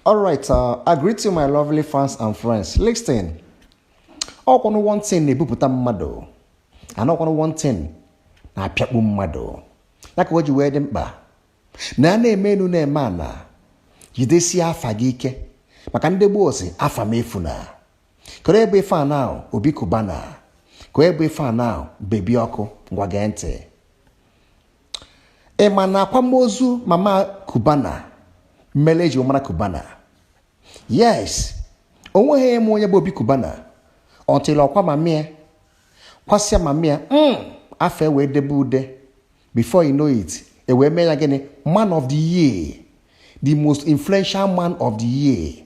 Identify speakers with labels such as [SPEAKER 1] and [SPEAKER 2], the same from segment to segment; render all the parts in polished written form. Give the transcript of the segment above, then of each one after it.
[SPEAKER 1] All right, I greet you, my lovely fans and friends. Listen, ọkwanụ one thing na-ebupụta mmadụ, anọkwanụ one thing na-apịakpu mmadụ. Ya ka o ji wee dị mkpa na a na-eme enu na-eme ana, jidesie afa gị ike, maka ndị gboo si afa m efuna. Kedu ebe ife a now Obi Cubana? Kedu ebe ife a now Baby Ọkụ? Ngwa, gee ntị. Ị ma na akwamozu mama Cubana mmele eji mara Cubana? Yes, onweghị eme onye bụ Obi Cubana until ọkwa mamie kwasịa mamie afọ wee debe ude. Before you know it, e wee mee ya gịnị? Man of the year, the most influential man of the year.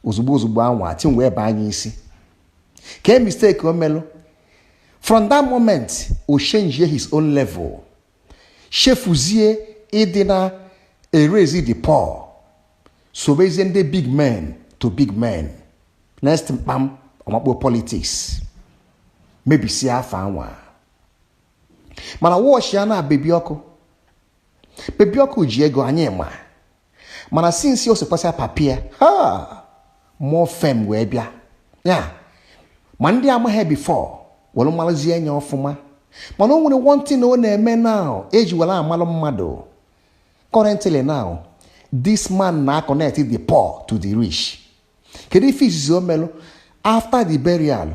[SPEAKER 1] Ozugbo ozugbo anwa ati wee baa anya isi kee mistake o melụ. From that moment, o change his own level, chefuzie ịdị na erezi the poor, sobezie ndị big men to big men. Next, mkpam ọmakpo politics mebisie afọ anwa. Mana watch ya na Baby Ọkụ. Baby Ọkụ ji ego, anyị ma. Mana since o sekwasịa papia ha, more fame wee bịa ya. Ma ndị amaghị before were marazie anya ọfụma. Mana o nwere one thing ọ na-eme now eji were amalụ mmadụ. Currently now, this man na connect the poor to the rich. Kedu ife izizi o melụ after the burial?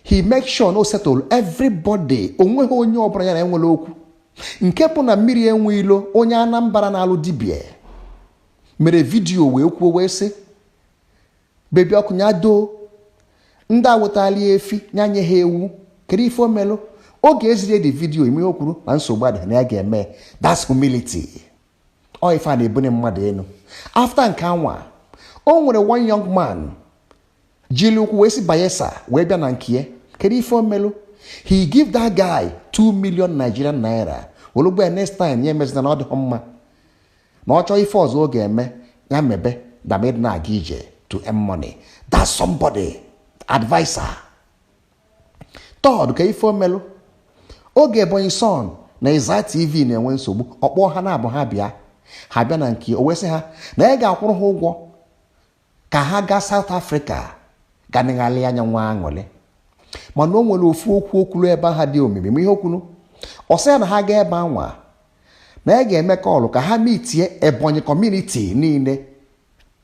[SPEAKER 1] He make sure no settle everybody. Onweghị onye ọbụla ya na enwere okwu, nke bụ na mmiri enwe ilo. Onye Anambra na-alụ dibia mere video wee kwuo, wee sị Baby Ọkụ ya doo ndị a wetali efi, ya nye ha ewu. Kedu ife o melụ oge eziri the video? Ime o kwuru na nsogbu adịghị, na ya ga-eme. That's humility. Ọ ife a na-ebuni mmadụ elu. After nke anwa, o nwere one young man jiri ụkwụ wee si Bayelsa wee bịa na nke ya. Kedu ife o melụ? He give that guy 2 million Nigerian naira. Olugbo ya, next time ya emezina na ọ dịghị mma, na ọ chọọ ife ọzọ ọ ga-eme, ya mebe damid na-aga ije to earn money. That's somebody adviser. Third, ka ife omelụ oge Ebonyi Son na Ịza TV na-enwe nsogbu, ọkpọ ha na-abụ, ha bịa, ha bịa na nke o, wee sị ha na ya ga-akwụrụ ha ụgwọ ka ha gaa South Africa ga neghalị anya nwa aṅụrị. Mana o nwere ofu okwu okwulu ebe ha dị omimi. Ma ihe okwulu, ọ sị ya na ha gaa ebe anwa, na ya ga-eme call ka ha meetie Ebonyi community niile.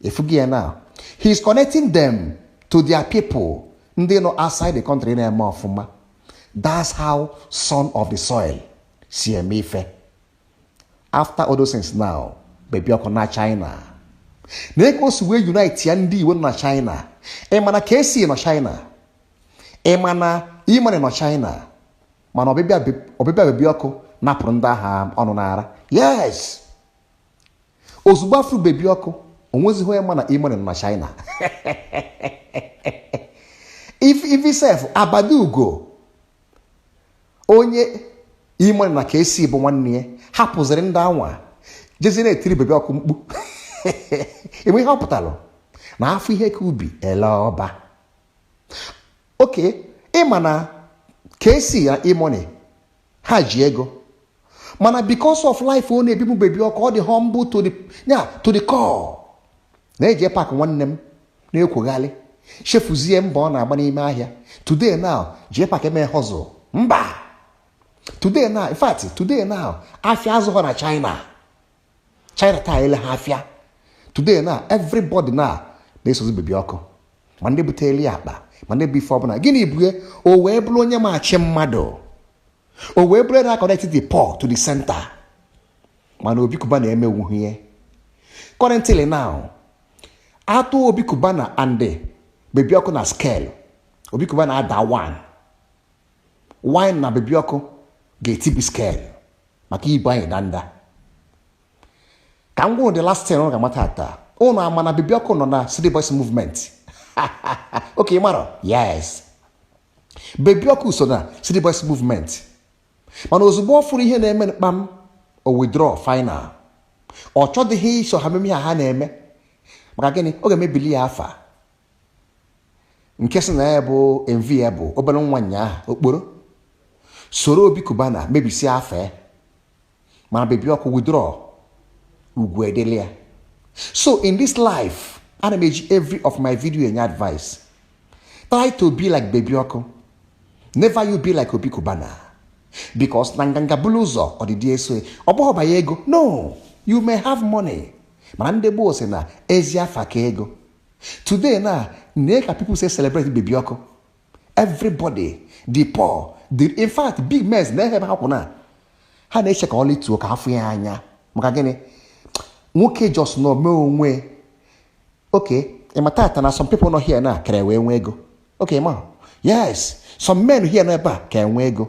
[SPEAKER 1] Efugi ya now, he is connecting them to their people ndị nọ outside the country na-eme ọfụma. That's how son of the soil si eme ife. After all those things now, Baby Ọkụ na China na ego si wee unite ya ndị Igbo nọ na China. Ị mana ka esi nọ China, ị mana Imani nọ China, mana ọbịbịa Baby Ọkụ napụrụ ndị agha ọnụ n'ara. Yes, ozugbo afro Baby Ọkụ, onwezighị onye ma na Imani nọ na China. If sef Abadugo, onye Imani na ka esi bụ nwanne ya, hapụziri ndị anwa jezi na-etiri Baby Ọkụ mkpu. Enwe ihe ọ pụtara na afọ ihe ka ubi ele ọba. Oke ịma na ka na Imoni ha ji ego, mana because of life ọ na-ebibu Baby Ọkụ, ọ dị humble to the, ya, to the core. Na-eje pak nwanne m na-ekwoghalị, chefuzie mbọ ọ na-agba n'ime ahịa. Today now, jee pak eme hustle mba. Today now, in fact, today now, afịa azụ ha na China, China taa ele ha afịa. Today now, everybody now na-esozi Baby Ọkụ, ma ndị butere ya akpa, ma ndị bụ ife ọbụla. Gịnị bue o wee bụrụ onye machi mmadụ, o wee bụrụ na connect the poor to the center? Mana Obi Cubana emewughị ihe. Currently now, atụ Obi Cubana and Baby Ọkụ na scale, Obi Cubana ada 1 wine na Baby Ọkụ ga-etibi scale maka ibu anyị danda. Ka m gwụ, the last thing ọ ga-amata taa, ụnụ ama na Baby Ọkụ nọ na City Boys Movement. Okay, mara, yes, Baby Ọkụ so na City Boys Movement, mana ozugbo ọ fụrụ ihe na-eme mkpam, o withdraw final. Ọ chọdịghị iso ha meme ihe ha na-eme. Maka gịnị? Ọ ga-emebili ya afa nke sị na ya bụ mv ya bụ obere nwa nyaahụ okporo soro Obi Cubana mebisie afa ya. Mana Baby Ọkụ withdraw, ugwu edele ya. So in this life, ana m eji every of my video enye advice. Try to be like Baby Ọkụ. Never you be like Obi Cubana, because na nganga bulu ụzọ, ọdịdị eso. Ọ bụghị banye ego. No, you may have money, mana ndị gboo sị na ezi afa ka ego. Today na nee ka people say celebrate Baby Ọkụ. Everybody, the poor, the, in fact, big men na ebe ha kwụ na ha na-eche ka ọ lituo ka afụ ya anya. Maka gịnị? Nwoke just nọ mee onwe. Okay, ịma tata na some people nọ here na kere wee nwee ego. Okay, ma yes, some men here nọ ebe a ka enwe ego,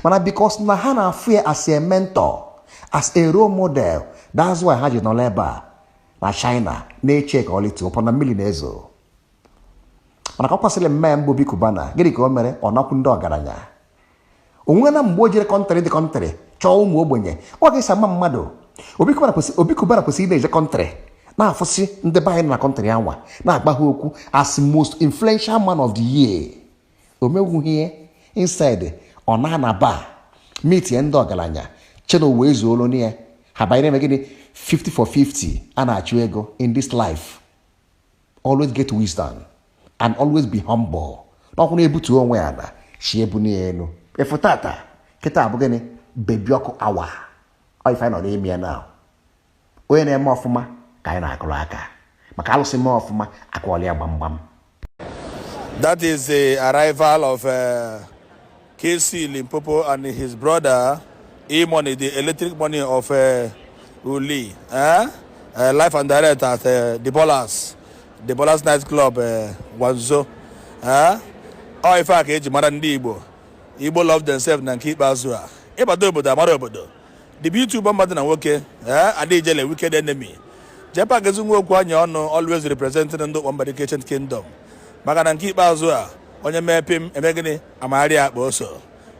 [SPEAKER 1] mana because na ha na-afụ ya as a mentor, as a role model, that's why ha ji nọrọ ebe a na China na-eche ka ọ lituo pọ na mmiri na-ezo. Mana ka ọ kwasịrị mme mbụ Obi Cubana, gịnị ka o mere? Ọ nakwu ndị ọgaranya onwe na mgbe o jere country dị country chọọ ụmụ ogbenye ọ ga-esi ama mmadụ. Obi Cubana kwesịrị ị na-eje country na-afụsị ndị be anyị nọ na country anwa, na-agba ha okwu as most influential man of the year. O mewughie. Instead, ọ na-ana ba meetie ndị ọgaranya chena wee zuolu ya ha banyere eme gịnị? 50 for 50 a na-achụ ego. In this life, always get wisdom and always be humble. N'ọkwụ na-ebutu onwe ya na chi ebuni ya elu. Efu tata kịta abụ gịnị? Baby Ọkụ awa ọ ife anyị nọ n'ime ya now. Onye na-eme ọfụma ka anyị na-akụrụ aka, maka alụsị mee ọfụma, akụọla ya gbamgbam.
[SPEAKER 2] That is the arrival of KC Limpopo and his brother E-Money, the electric money of Uli. Eh? Live and direct at the Ballers nightclub, Guangzhou. Eh? Ọ ife a ka eji mara ndị Igbo. Igbo love themselves na nke ikpeazụ a. Ịbata obodo, amara obodo. The beauty ụgbọ mmadụ na nwoke, eh? Adijele wicked enemy. Jepa gezi nwa okwu anya ọnụ, always representing ndị Ụkpọ Ancient Kingdom. Maka na nke ikpeazụ a, onye mee pim eme gịnị, amagharị akpa oso.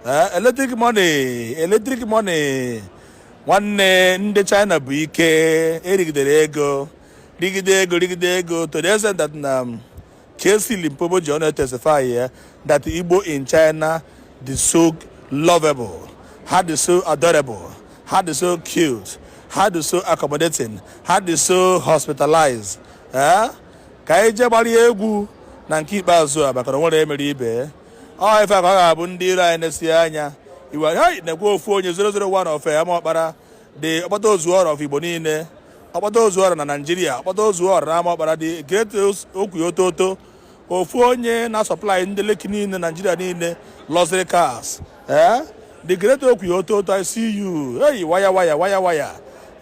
[SPEAKER 2] Ee, electric money, electric money, nwanne. Ndị China bụ ike erigidere ego, rigide ego, rigide ego, to the extent that na KC Limpopo ji ọnụ testify ya that Igbo in China dị so lovable, ha dị so adorable, ha dị so cute, ha dị so accommodating, ha dị so hospitalized. Ee, ka anyị jee gbarie egwu na nke ikpeazụ a, maka na nwere emere ibe ọ ife ka ọ ga-abụ ndị iro anyị na-esi anya iwe. Hei, na-ekwe ofu onye 001 of Amaọkpara, the ọkpata ozu ọrụ of Igbo niile, ọkpata ozu ọrụ na Naijiria, ọkpata ozu ọrụ na Amaọkpara, the great okwu ototo, ofu onye na-supply ndị Lekki niile, Naijiria niile, luxury cars. Ee, the great okwu ototo, I see you. Hey, waya waya waya waya.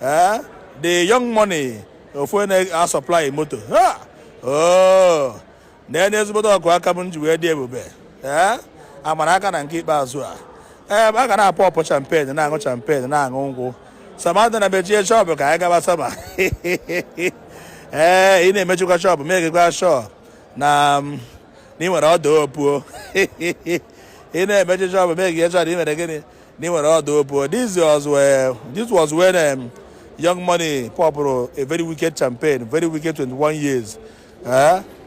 [SPEAKER 2] Ee, the young money, ofu onye na-supply moto ha. Oh, na-enye ezigbote ọkụ aka m ji wee dị ebube. Ee, amara aka na nke ikpeazụ a. Ee, a ga na-apụ ọpụ champagne, na-aṅụ champagne, na-aṅụ nkwụ. Samantha na mechie shop ka anyị gaba sama. Ee, ị na-emechikwa shop, megekwa shop na ị nwere ọdụ opuo. Ị na-emechi shop, megige shop, ị mere gịnị? Na ị nwere ọdụ opuo. This was when Young Money popụrụ a very wicked champagne, very wicked 21 years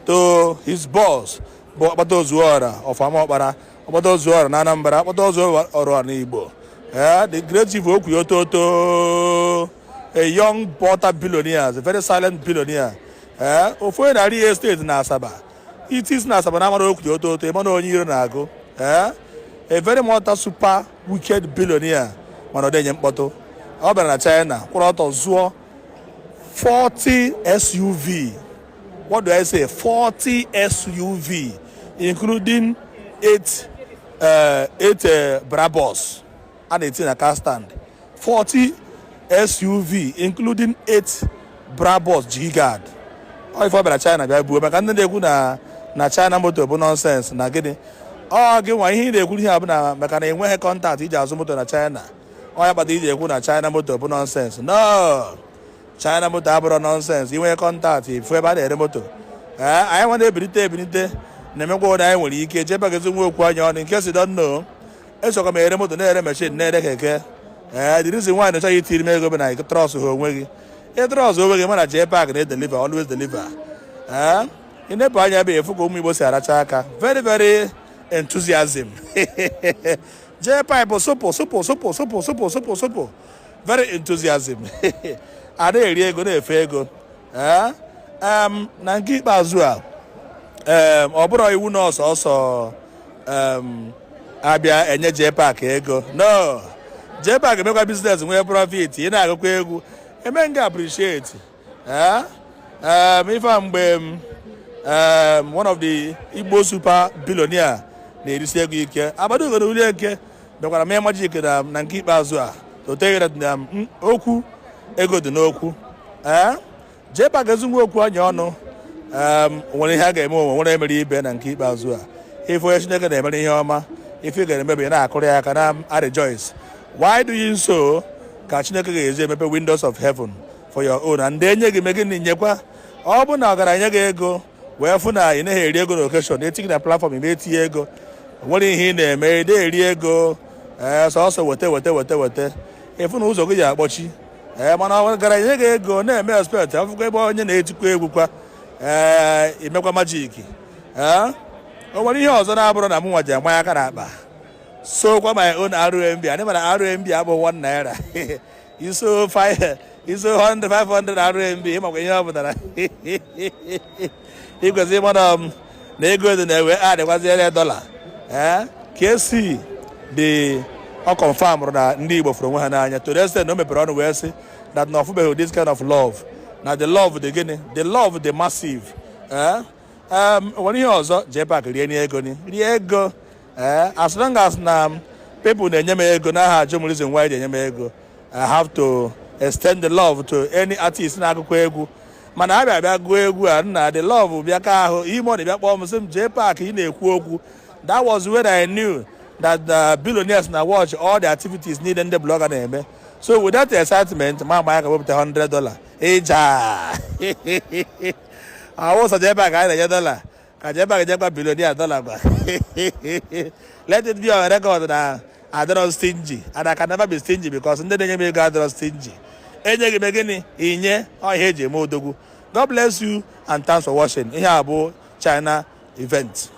[SPEAKER 2] to his boss bụ Ọkpata Ozuọra of Amaọkpara, Ọkpata Ozuọra na Anambra, Ọkpata Ozuọra na Igbo. The great chief okwu ototo, a young porter billionaire, a very silent billionaire. Ofu onye na real estate na Asaba, iti na Asaba na amara okwu ototo, ịma na onye iro na-agụ. A very multi super wicked billionaire, mana ọ denye mkpọtụ. Ọ bịara na China, kwụrụ ọtọ zụọ 40 SUV. What do I say? 40 SUV, including eight Brabus a na-eti na car stand. 40 SUV, including 8 Brabus G-Guard. Ọ ife ọ bịara China bịa buo. Maka ndị na-ekwu na China moto bụ nonsense na gịnị, ọ gị nwa ihe ị na-ekwu ihe a bụ na maka na enweghị contact iji azụ moto na China, ọ ya kpata iji ekwu na China moto bụ nonsense. No, China moto abụrụ nonsense. Inwe contact, ifu ebe a na-ere moto. Ee, anyị nwa na-ebilite ebilite na-emekwa ụdị anyị nwere ike jebagazi nwa okwu anya ọnụ nke si don know. Esokwa m ere moto, na-ere machine, na-ere keke. Ee, the reason why nọchaghị itiri m ego bụ na trust ha onwe gị, ị trust onwe gị, mana jee park na-edeliver, always deliver. Ee, ị na-epu anya ebe efu ka ụmụ Igbo si aracha aka, very very enthusiasm. Jee pipe sụpụ sụpụ sụpụ sụpụ sụpụ sụpụ sụpụ, very enthusiasm. A na-eri ego, na-efe ego. Ee, na nke ikpeazụ a, ọ bụrụ iwu na ọsọsọ abịa enye JPAC ego, no. JPAC emekwa business, nwee profit. Ị na-agụkwa egwu, eme nga appreciate. Ee, ife a mgbe one of the Igbo super billionaire na-erisi ego ike, Abadugo na uli eke bịakwara mee magic na nke ikpeazụ a toteghere na okwu ego dị n'okwu. Ee, JPAC ezigbo okwu anya ọnụ nwere ihe a ga-eme onwe nwere emere ibe na nke ikpeazụ a. Ife onye Chineke na-emere ihe ọma, ife ị ga-eme bụ ị na-akụrụ ya aka na a rejoice. Why doing so ka Chineke ga-ezi emepe windows of heaven for your own and enye gị. Megịnị nyekwa? Ọ bụ na ọgaranya gị ego wee fụ na ị naghị eri ego na occasion etinye na platform ime etinye ego, nwere ihe ị na-eme ị eri ego. Ee, sọsọ weta, weta, weta, weta, ịfụ na ụzọ gị ji akpọchi. Ee, mana ọgaranya gị ego na-eme expect afụkwa ebe onye na-etikwa egwu kwa. Ee, imekwa magic. Ee, o nwere ihe ọzọ na-abụrụ na mụnwa ji amanye aka n'akpa so kwa my own RMB. Anyị mara RMB abụ ₦1. Iso 5, iso 100, 500 RMB, ịmakwa ihe ọ pụtara. Ị kwesịrị ịmara m na ego dị na-ewe adịkwaziere dọla. Ee, KC dị ọ confirm na ndị Igbo fụrụ onwe ha n'anya to the extent na o mepere ọnụ wee sị that na ọfụbeghị this kind of love, na the love dị gịnị, the love dị massive. Ee, nwere ihe ọzọ, JPAC rie n'ego ni rie ego. Ee, as long as na people na-enye m ego n'aha ajụ m reason why ji enye m ego, I have to extend the love to any artist na-agụkwa egwu. Mana abịa abịa gụọ egwu a nna, the love bịa ka ahụ ime ọ na-bịa kpọọ m sị m, "JPAC, ị na-ekwu okwu." That was when I knew that the billionaires na watch all the activities niile ndị blogger na-eme. So with that excitement, ma ama ya ka wepụta $100 ịja awụsa JPAC. Anyị na-enye dọla ka JPAC jekwa billionaire dọla gwa. Let it be on record na adịrọ stingy and I can never be stingy because ndị na-enye m ego adịrọ stingy. Enyeghị m gịnị inye ọ ihe eji eme odogwu. God bless you and thanks for watching. Ihe a bụ China event.